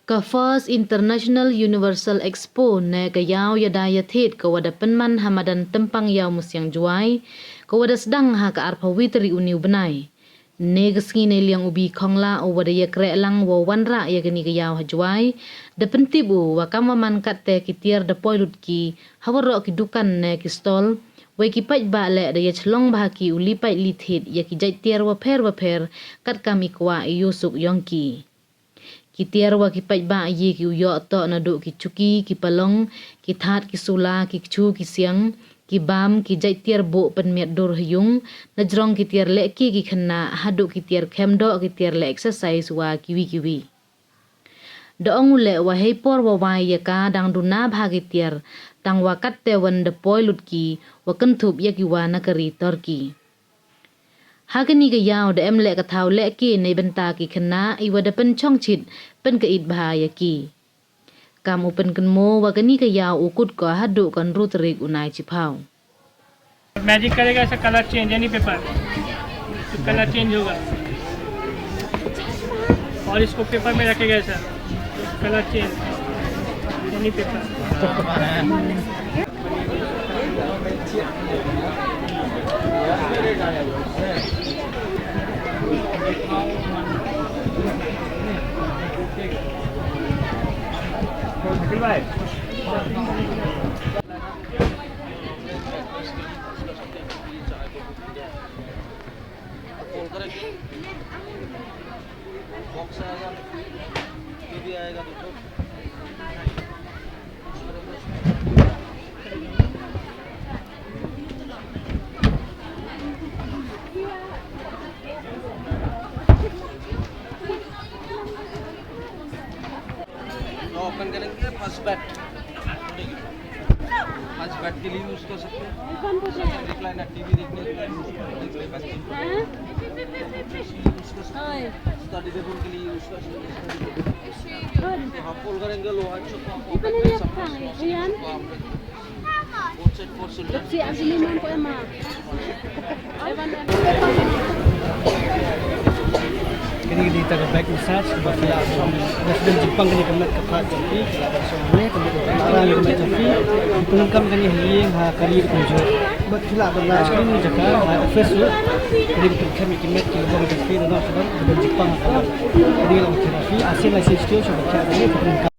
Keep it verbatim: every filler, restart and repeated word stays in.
Ka First International Universal Expo ne ka yaw yada yathied ka wa da pynman ha madan Tympang Yaw Musiang Jowai, ka wa da sdang ha ka arphaw wi tarik uni u bnai. Ne ka sngi neiliang u B. Khongla u wa da yakreh lang wow wanrah ya kani ka yaw ha Jowai, da pyntip u wa kam wa man katte ki tiar da poi lut ki ha waroh ki dukan ne ki stall, wei ki paidbah leh da yachlong bha ki u li paid li thied ya ki jait tiar wapher wapher, katkam i kwah i yoh suk yong ki. Ki tiar wa ki paidbah ye ki u yoh toh naduh ki chuki, ki palong, ki thad, ki sula, ki kchu, ki siang, ki bam, ki jait tiar buh pynmiat dur ha yung, najrong ki tiar lehke, ki khynnah, haduh ki tiar khem doh, ki tiar leh exercise wa kiwi kiwi. Da ong u leh wa heipor wa wai ya ka dang duna bha ki tiar, tang wa katte wan da poi lut ki, wa kynthup ya ki wa na ka ri Turkey. Ha kani ka yaw da em leh ka thaw lehke neibynta ki khynnah i wa da pynchong chit, pynkaid bha ya ki. Kam u pynkynmaw wa kani ka yaw u kut ko haduh ka ynru tarik u nai chiphaw. Magic करेगा ऐसा, colour change, any paper, तो colour change होगा। और इसको पेपर में रखेगा ऐसा, colour change, any paper. Box आएगा, टीवी आएगा, देखो। तो ओपन करेंगे, फर्स्ट बेड। फर्स्ट बेड के लिए यूज़ कर सकते हैं। रिक्लाइनर टीवी देखने के लिए यूज़ कर सकते हैं। स्टडी टेबल के लिए यूज़ कर सकते हैं। तो हम फोल्ड करेंगे, लोहा चुप। Kani ka dei ta ka back massage, ba phi lah, resident Japan kani ka met ka phat jong phi, phi lah ban song ne, kani ka met ka phi, phi pyndonkam kani ha ïing ha kari kumjuh. Ba phi lah ban lait screen ni jaka, ha office ruh, kani ka pyndonkam ki met ki bong jong phi, da noh ka ban, resident Japan ha ka met. Kani ka long therapy, asin lai sin studio, shuwa ba phi lah ban ne, phi pyndonkam.